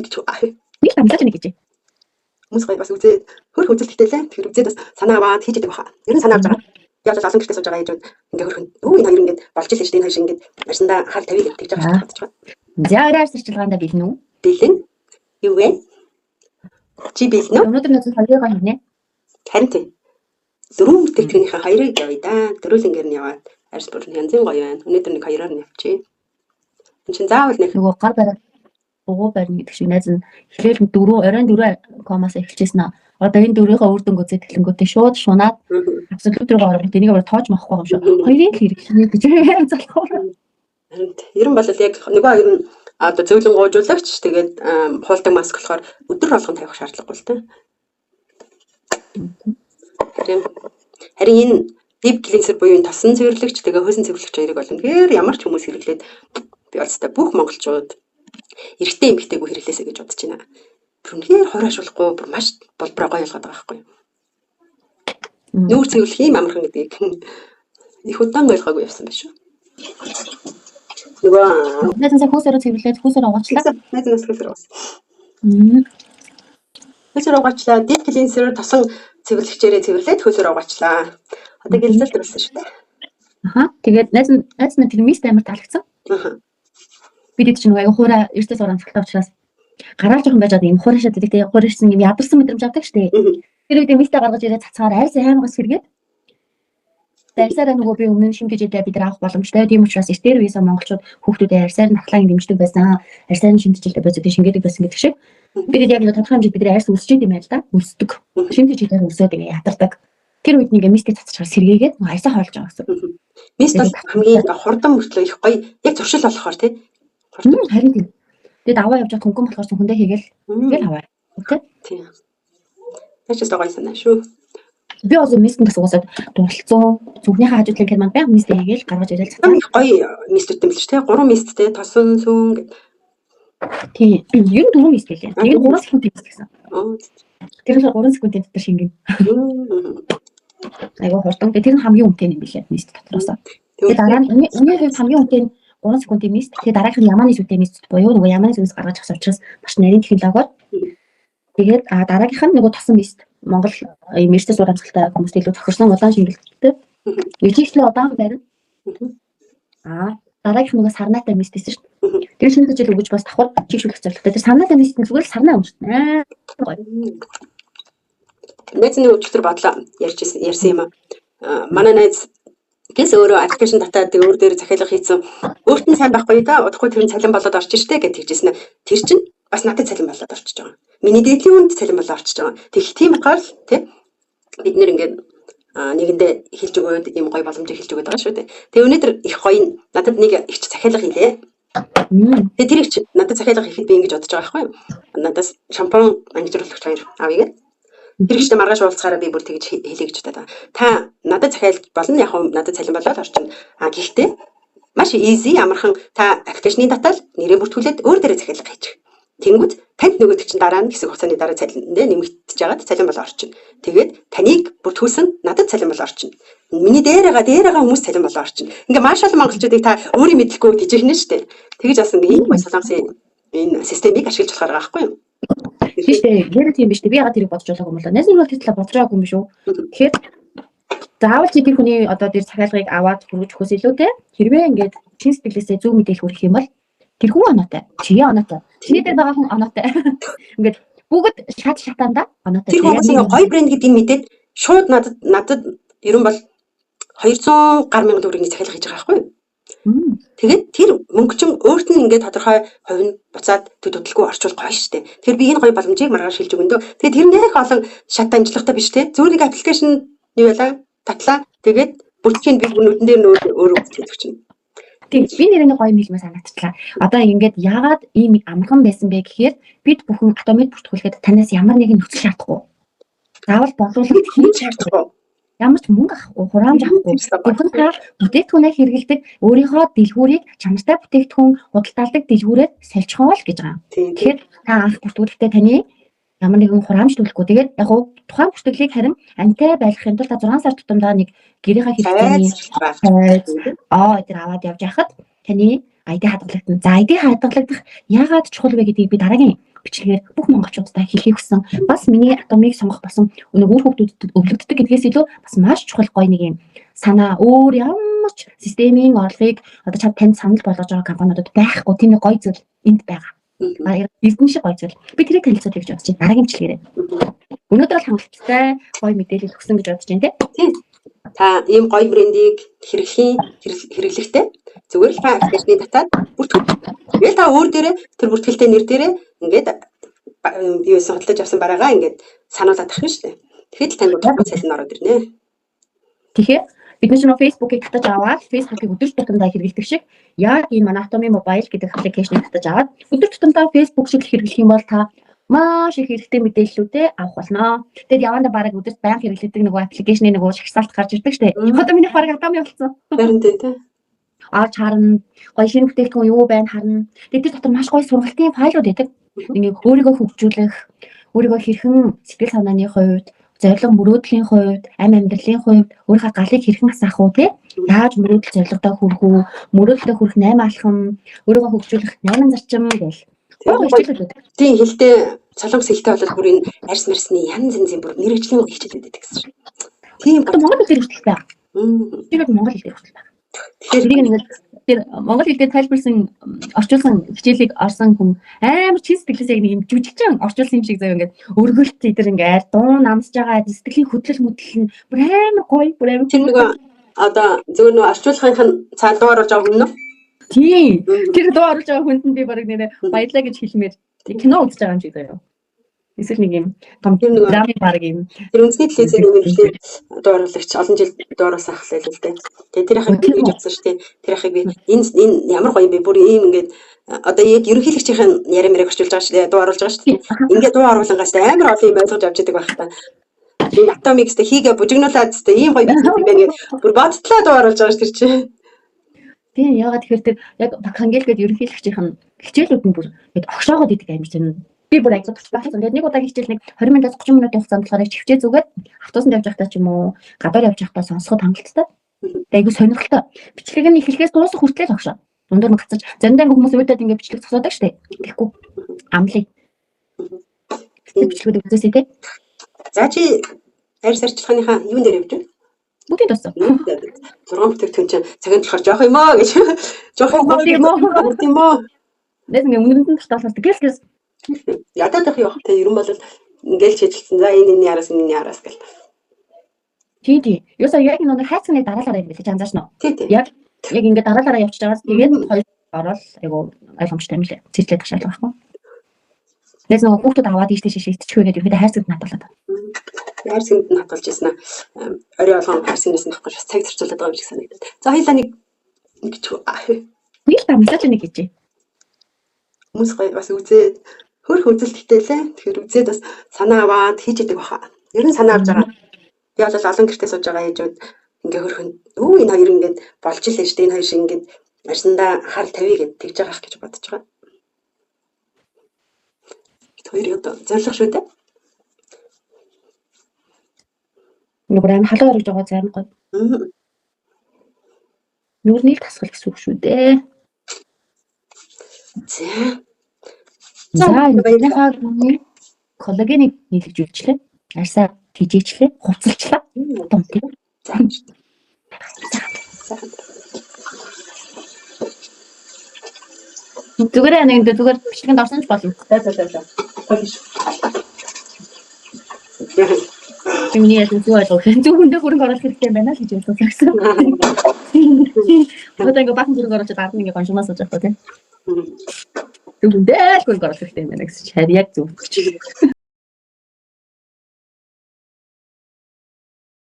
Ингэж Нэг тамлаж нэг гэж. Хүмүүс гоё бас үзээд хөрх үзэлттэй лээ. Тэгэхээр үзээд бас санаа аваад хийж идэг баха. Ер нь санаа авч байгаа. Яг л олон гэртээ сууж байгаа ээжүүд ингээ хөрхөн. Өө, энэ хоёр ингээд болж илээ шүү дээ. Энэ хоёр ингээд нарсандаа хал тавья гэж тэгж байгаа гэж бодож байгаа. За, орой арьс арчилгаандаа бэлэн үү? Бэлэн. Юу вэ? Чи бэлэн үү? Өнөөдөр нэг хоёрыг хийнэ. Харин тийм. Дөрвөн бүтээгдэхүүнийхээ хоёрыг явъя да. Дөрвөлнгээр нь яваад арьс бүр янзын гоё байна. Өнөөдөр нэг хоёроор нь явчих. Энд чинь заавал нэг Нөгөө гар бариад бугуй барина гэдэг шиг найз нь эхлээл дөрөв оройн 4 комаас эхэлжсэн аа. Одоо энэ дөрвийнхээ үр дүнг үзээд эхлэнгүүтээ шууд шунаад абсолют руу оронгот энийг өөр тоож махгүй юм шүү. Хоёрыг л хэрэглэнэ гэж залхуу. Харин ер нь бол яг нөгөө хоёр нь одоо зөөлөн гуужуулагч, тэгээд хуулдаг маск болохоор өдөр болгон тавих шаардлагагүй л дээ. Харин энэ deep cleanser буюу энэ тосон цэвэрлэгч, тэгээ хөөсөн цэвэрлэгч хоёрыг бол үнэхээр ямар ч хүмүүс хэрэглээд би бол ёстой бүх монголчууд эрэгтэй эмэгтэйгүй хэрэглээсэй гэж бодож байна. Бүр үнэхээр хураашуулахгүй бүр маш болброо гоё болгоод байгаа байхгүй юу? Нүүр цэвэрлэх юм амархан гэдгийг их удаан ойлгоогүй явсан байх шүү. Нөгөө Найз нь сая хөөсөрөө цэвэрлээд хөөсөрөө угаачлаа. Найз нь хөөсөрөө угаасан. Хөөсөрөө угаачлаа. Deep cleanser тосон цэвэрлэгчээрээ цэвэрлээд хөөсөрөө угаачлаа. Одоо гялзалт болсон шүү дээ. Аха. Тэгээд найз нь тэр mist амар таалагдсан. Бид чинь нөгөө аяга хуурай эртээ суран амсгалтай учраас гараал жоохон байж байгаа юм хуурайшаад байдаг те, хуурайшсан юм ядарсан мэдрэмж авдаг штэ. Тэр үед mist ээ гаргаж ирээд цацгаар арьс аймагаас сэргээд арьсаараа нөгөө би өмнө нь шим тэжээлээ бид нар авах боломжтой. Тийм учраас эртээр үеэсээ монголчууд хүүхдүүдээ арьсаар нь ахлаан дэмждэг байсан. Арьсаар нь шим тэжээлтэй байцдаг, шингээдэг байсан гэдэг шиг. Бид яг нэг тодорхой хэмжээнд бидний арьс өлсөж идэм байл да. Өлсдөг. Шим тэжээлээр өлсөөд ингээ ядардаг. Тэр үед нэг mist ээ цацчихаар сэргээгээд нөгөө арьсаа хоолж байгаа гэсэн. Mist бол хамгийн хурдан мөртлөө их гоё яг зуршил болохоор тий. Хурдан. Харин тийм. Тэгээд аваа явж байгаа хөнгөн болохоор цүнхэндээ хийгээл тэгэл аваа. Тэ? Тийм. Тач ч гоё санаа шүү. Би бол mist бас угаасаа дуралцсан зүгнийхээ хажуудлын кэр маань баян mist ээ хийгээл гаргаж ирэл цацаа. Их гоё mist үүд юм л ч тий. Гурван mist тий, тосон сүүн гэд. Тийм. Ер нь дөрвөн mist байлээ. Нэг нь 3 секунд mist гэсэн. Тэр нь 3 секундын дотор шингэн. Айгуу хурдан. Тэр нь хамгийн үнэтэй юм билээ mist дотроос. Тэгээ дараа нь миний хувьд хамгийн үнэтэй нь 3 секундын mist. Тэгээ дараагийнх нь Яманы сүйтэй mist буюу нөгөө Яманы сүйнээс гаргаж авсан учраас маш нарийн технологиор. Тэгээд дараагийнх нь нөгөө тосон mist. Монгол ийм эрсдэл суур амсгалтай хүмүүст илүү тохирсон удаан шингэлттэй. Ижигчлээ удаан барина. Дараагийнх нөгөө сарнайтай mist байсан шүү дээ. Тэр шинэ жил өгөж бас давхар чигшүүлэх зорилготой. Тэр сарнайтай mist нь зүгээр л сарнай өмсдөн. Аа гоё. Найз нэг өчигдөр бодлоо ярьж ярьсан юм аа. Манай найз гэс өөрөө application татаад өөр дээр захиалга хийсэн. Өөрт нь сайн байхгүй да. Удахгүй тэр нь цалин болоод орчих штэ гэж тэгжсэн. Тэр чинь бас надад цалин болоод орчиж байгаа. Миний дээдлийн хүнд цалин болоод орчиж байгаа. Тэгэх тийм болохоор л тий бид нэр ингээд нэгэндээ хэлж өгөөд ийм гоё боломжийг хэлж өгөөд байгаа шүү дээ. Тэгээ өнөөдөр их гоё нь надад нэг их захиалга хийлээ. Тэгээ тэр их надад захиалга хийхэд би ингэж бодож байгаа байхгүй юу? Надаас шампунь, ангижруулагч хоёр авъя гэдэг. Тэр ихтэй маргааш уулзахаараа би бүр тэгж хэлье гэж бодоод байгаа. Та надад захиалж болно, яг нь надад цалин болоод орчихно. А гэхдээ маш easy амархан та application ы татал нэрээ бүртгүүлээд өөр дээрээ захиалга хийчих. Тэнгүүд танд нөгөөдөг чинь дараа нь хэсэг хугацааны дараа цалин нэмэгдэж байгаад цалин болоо орчихно. Тэгээд таныг бүртгүүлсэн надад цалин болоо орчихно. Миний дээр байгаа дээр байгаа хүмүүс цалин болоо орчихно. Ингээ маш олон монголчуудыг та өөрийн мэдлэхгүй тэжэхнэ шүү дээ. Тэгэж бас ингээ ийм гоё солонгосын энэ системийг ашиглаж болохоор байгаа байхгүй юу? Тийм шүү дээ. Нэр тийм биш үү? Би ягаад тэрийг бодож байгаагүй юм болоо. Найз нь бол тэр талаа бодож байгаагүй юм биш үү? Тэгэхээр заавал чи тэр хүний одоо тэр захиалгыг аваад хүргэж өгөхөөс илүүтэй хэрвээ ингээд чин сэтгэлээсээ зөв мэдээлэл хүргэх юм бол тэр хүн оноотой. Чи оноотой. Чиний дээр байгаа хүн оноотой. Ингээд бүгд шат шатаанда оноотой. Тэр хүн бас гоё брэнд гэдгийг мэдээд шууд надад ер нь бол 200 гаруй мянган төгрөгийн захиалга хийж байгаа байхгүй юу? Тэгээд тэр мөнгө чинь өөрт нь ингээд тодорхой хувь нь буцаад төдөлгүй орчуул гоё штэ. Тэгэхээр би энэ гоё боломжийг маргааш хэлж өгөн дөө. Тэгээд тэр нэх олон шат амжилттай биш те. Зүгээр нэг application юу байлаа татлаа. Тэгээд бүртгэхийн би нүдэн дээр нөр өөр өгч чинь. Тийм, би нэр нэг гоё юм хэлмээр санагдчихлаа. Одоо ингээд яагаад ийм амархан байсан бэ гэхээр бид бүхэн Atomy-д бүртгүүлэхэд танаас ямар нэгэн нөхцөл шаардахгүй. Заавал борлуулалт хийж шаардахгүй. Ямар ч мөнгө авахгүй, хураамж авахгүй. Зөвхөн та бүтээгдэхүүнээ хэрэглэдэг, өөрийнхөө дэлгүүрийг чанартай бүтээгдэхүүн худалдаалдаг дэлгүүрээр сольчихоо л гэж байгаа. Тэгэхээр та анх бүртгүүлэхдээ таны ямар нэгэн хураамж төлөхгүй. Тэгээд яг уу тухайн бүртгэлийг харин антай байлгахын тулд та 6 сар тутамдаа нэг гэрийнхаа хэрэгцээний тэр аваад явж байхад таны ID хадгалагдана. За, ID хадгалагдах яагаад чухал вэ гэдгийг би дараагийн бичлэгээр бүх монголчуудтай хэлхийг хүссэн. Бас миний Атомыг сонгох болсон нэг үр хүүхдүүдэд өвлөгддөг гэдгээс илүү бас маш чухал гоё нэг юм санаа, өөр ямар ч системийн орлогыг одоо чад танд санал болгож байгаа компаниудад байхгүй тийм нэг гоё зүйл энд байгаа. Эрдэнэ шиг гоё зүйл. Би тэрийг танилцуулъя гэж бодож байна. Дараагийн бичлэгээрээ. Өнөөдөр бол хангалттай гоё мэдээлэл өгсөн гэж бодож байна, тийм. Та ийм гоё брендийг хэрэглэхдээ зүгээр л та application ы татаад бүртгэл. Тэгэл та өөр дээрээ тэр бүртгэлтэй нэр дээрээ ингээд юу худалдаж авсан бараагаа ингээд сануулад ах нь шүү дээ. Тэгэхэд л танд удахгүй цалин ороод ирнэ. Тэгэхээр бид нар ч Facebook-ыг татаж аваад Facebook-ыг өдөр тутамдаа хэрэглэдэг шиг яг энэ манай Atomy Mobile гэдэг application ыг татаж аваад өдөр тутамдаа Facebook шиг хэрэглэх юм бол та маш их хэрэгтэй мэдээллүүдээ авах болно. Тэгээд явандаа бараг өдөрт байнга хэрэглэдэг нөгөө application ы нөгөө шагсаалт гарч ирдэг штэ. Одоо миний бараг Atomy болсон. Харин тийм, тий. Орж харна. Гоё шинэ бүтээгдэхүүн юу байна харна. Тэгээд тэр дотор маш гоё сургалтын файлууд байдаг. Ингээ өөрийгөө хөгжүүлэх, өөрийгөө хэрхэн сэтгэл санааны хувьд, зорилго мөрөөдлийн хувьд, амь амьдралын хувьд өөрийнхөө галыг хэрхэн асаах уу, те? Яаж мөрөөдөл зорилгодоо хүрэх үү? Мөрөөдөлтөд хүрэх 8 алхам, өөрийгөө хөгжүүлэх 8 зарчим гэл. Гоё гоё хичээлүүд байдаг. Тийм, хэлтэй, солонгос хэлтэй бол бүр энэ арьс марсны янз янзын бүр мэргэжлийн хичээлүүд байдаг гэсэн шин. Тийм. Одоо монгол хэл дээр хүртэл байгаа. Тэр бол монгол хэл дээр хүртэл байгаа. Тэгэхээр тэрийг ингээд тэр монгол хэл дээр тайлбарлсан, орчуулсан хичээлийг орсон хүн амар чин сэтгэлээс яг нэг юм жүжигчин орчуулсан юм шиг заяа, ингээд өргөлт тэр ингээд дуун намсж байгаа сэтгэлийн хөдлөл мөдлөл нь бүр амар гоё, бүр амар Тэр нөгөө одоо зөвхөн нөгөө орчуулахынх нь цаа дуу оруулж байгаа хүн нөө? Тийм. Тэр дуу оруулж байгаа хүнд нь би бараг нэрээ баялаа гэж хэлмээр, кино үзэж байгаа юм шиг заяа. Эсвэл нэг юм том драмын баг юм. Тэр үндэсний телевизийн мэргэжлийн дуу оруулагч олон жил дуу оруулсан ах л л дээ. Тэгээ тэр ахыг би гэж бодсон шүү дээ. Тэр ахыг би энэ ямар гоё юм бэ? Бүр ийм ингээд одоо яг ерөнхийлөгчийн яриа мэрэг орчуулж байгаа шүү дээ. Дуу оруулж байгаа шүү дээ. Ингээд дуу оруулангаас амар олон юм ойлгож авч идэг байх та. Энэ Atomy-г хийгээ бужигнуулаад тест ийм гоё бизнес юм байна гэж бүр бодтлоо дуу оруулж байгаа шүү тэр чинь. Тийм, яагаад тэгэхээр тэр яг Бакхангел гэдэг ерөнхийлөгчийн хичээлүүд нь бүр ингээд огшоогоод идэг амар зэн. Би бүр аягүй туршлага болсон. Тэгээд нэг удаагийн хичээл нэг 20 минутаас 30 минутын хугацаанд болохоор чивчээ зүгээд автобусанд явж байхдаа ч юм уу гадуур явж байхдаа сонсоход хангалттай. Тэгээд аягүй сонирхолтой. Бичлэг нь эхлэхээс дуусах хүртэл огшоо. Дундуур нь гацаж заримдаа ингээд хүмүүс уйдаад ингээд бичлэг зогсоодог штэ. Тэгэхгүй амлая. Бичлэгүүд үзээсэй те. За, чи арьс арчилгааныхаа юун дээр явж байна? Бүгдийн туссан. 6 бүтээгдэхүүн чинь цагийн болохоор жоох юм аа гэж. Жоох юм уу? Тийм үү? Тийм үү? Нэс ингээ үнэрэнд нь дуртай болохоор гэл гэл Ядаад байх явах те, ер нь бол ингээл чижилсэн. За, энэ энэний араас, энэний араас гэл. Тий, тий. Юусаа яг нэг хайцны дараалалаар юм билээ, чи анзаарч нөө. Тий, тий. Яг яг ингээ дараалалаараа явчихж байгаас тэгээд хоёр ороод айгу ойлгомжтой юм лээ. Цэцлээд ташаалах байхгүй. Тэгээс нөгөө хүүхдүүд аваад ийш тийш итчихвэ гэдэг ерөнхийдөө хайрцагт натуулаад. Хайрцагт нь хадгалж ирсэн аа. Орой болгон хайрцагнаас нь авахгүй бас цаг зарцуулаад байгаа юм шиг санагдаад. За, хоёлаа нэг нэг ч Нэг л та мессеж нэг хийжээ. Хүмүүс гоё бас үзээд хөрх үзэлттэй лээ. Тэгэхээр үзээд бас санаа аваад хийж идэг баха. Ер нь санаа авч байгаа. Би бол олон гэртээ сууж байгаа ээжүүд ингээ хөрхөн өө энэ хоёр ингээд болж илээ шүү дээ. Энэ хоёр шиг ингээд арьсандаа анхаарал тавья гэд тэгж байгаа ах гэж бодож байгаа. Бид хоёр одоо зорилго шүү дээ. Нүгэр аим халуун орж байгаа зарим гоё. Нүрний л тасгал гэсэн үг шүү дээ. За. За, баярлалаа. Коллагенийг нийлэгжүүлчлээ. Арьсаа тэжээчлээ, хувцалчлаа. Том тийм. За. Сайхан. Зүгээр нэг зүгээр бичлэгэнд орсон ч болно. За за за за. Гоё шүү. Миний ялан зүг ойлгох. Зөв хүндээ хөрөнгө оруулах хэрэгтэй юм байна л гэж ойлгосон гэсэн. Одоо ингээ бахан хөрөнгө оруулаад ард нь ингээ гоншмаа сууж байгаа тийм. Зөв хүндээ л хөрөнгө оруулах хэрэгтэй юм байна гэсэн чи харин яг зөв.